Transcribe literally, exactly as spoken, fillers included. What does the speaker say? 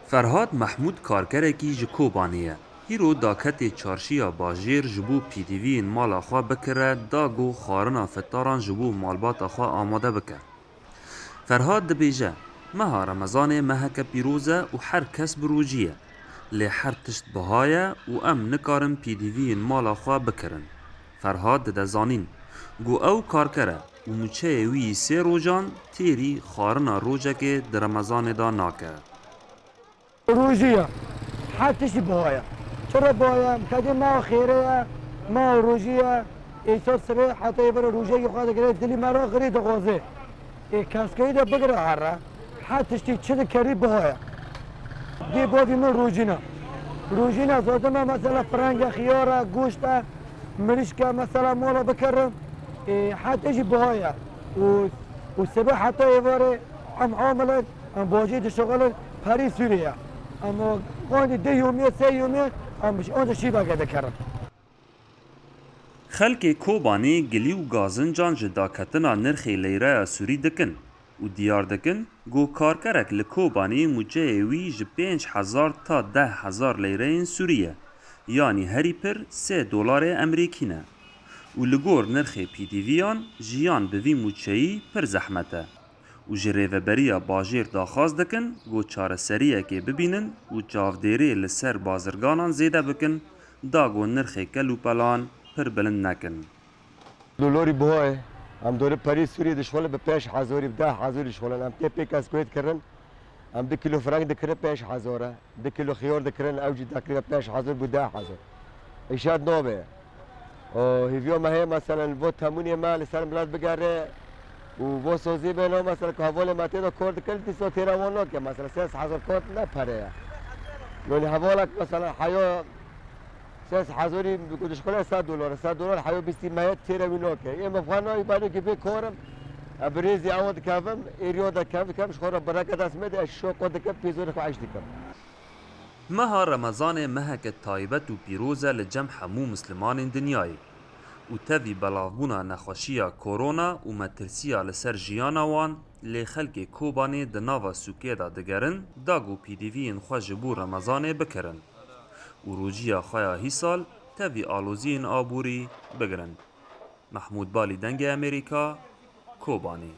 Ferhad Mehmûd karkerekî ji Kobanê ye. Hîro daketê çarşiya bajêr ji bo pîdiviyên mala xwe bikire, da ku xwarina fitaran ji bo malbata xwe amade bike. Ferhad dibêje, Meha Remezanê meheke pîroz e û her kes bi rojî ye. Lê her tişt biha ye û em nikarin pîdiviyên mala xwe bikirin. Ferhad dide zanîn, ku ew karker e û mûçeyê wî yî sê rojan têrî xwarina rojekê di Remezanê de nake. Rojî ye. Her tiştî biha ye. Çira biha ye? Kedê meha xêrê ye, meha rojî ye. Îsal sibê heta êvarê rojekî xwe digire, dilî me re xirî dixwaze. Ê keskeyî de bigire here. Her tiştî çi dikerî biha ye. Dê bavî min rojîn e. Rojîn e, zaten me mesela fireng e, xiyar e, goşt e, mirîşk e, mesela mala bikerim. Ê, her tiştî biha ye. Û, û sibê heta êvarê em amilin, em bajêr dişixulin, perî sûrê ye. Em o, qandî di yomî, sê yomî, em ji, anca şîveke dikerin. Xelkê Kobanê gilî û gazincan ji daketina nirxê leyreya sûrî dikin û diyar dikin, ku karkerek li Kobanê mûçeyê wî ji pênc hezar ta deh hezar leyreyên sûrî ye, yanî herî pir sê dolarê emerîkî ne. Û li gor nirxê pîdîviyan jiyan bi vî mûçeyî pir zehmet e. Û ji rêveberiya bajêr daxwaz dikin, ku çareseriyekê bibînin û çavdêrê li ser bazirganan zêde bikin, da ku nirxê kel û pelan pir bilind nekin. Dolarî buha ye. Em dore perî Sûriyê dişixulin bi pênc hezarî, bi deh hezarî dişixulin. Em tê pê keskûyê dikirin. Em du kîlo fireng dikirin pênc hezar e. Du kîlo xiyar dikirin, ew jî teqrîben pênc hezar bû deh hezar. Îşet nabe. O, hêviya me heye, meselen, bo temûnê me li ser milet bigere û bo sozî bêne, meselen, ku hevalê me tê de kar dikir, dîsa têra wan nake, meselen, sê sed hezar kar ne pere ye. Yanî hevalek, meselen, heya sê sed hezarî ku dişixule sed dolar, sed dolar heya bîstî me ye têra wî nake. Ê me xwe nayî, beno ki bê karim, e, bi rêzî ewa dikevim, êriya de kev dikem, ji xwe re bereket dest me de, ez şişo qut dikim, pêzorê xwe eş dikim. Meha Remezanê meheke taybet û pîroz e li cem hemû mislimanên dinyayê û tevî belavbûna nexweşiya korona û metirsiya li ser jiyana wan, lê xelkê Kobanê di nava sûkê de digerin, da ku pîdiviyên xwe ji bo Remezanê bikirin û rojiya xwe ya hîsal tevî aloziyên aborî bigirin. Mehmûd Balî, Dengê Amerîka, Kobanê.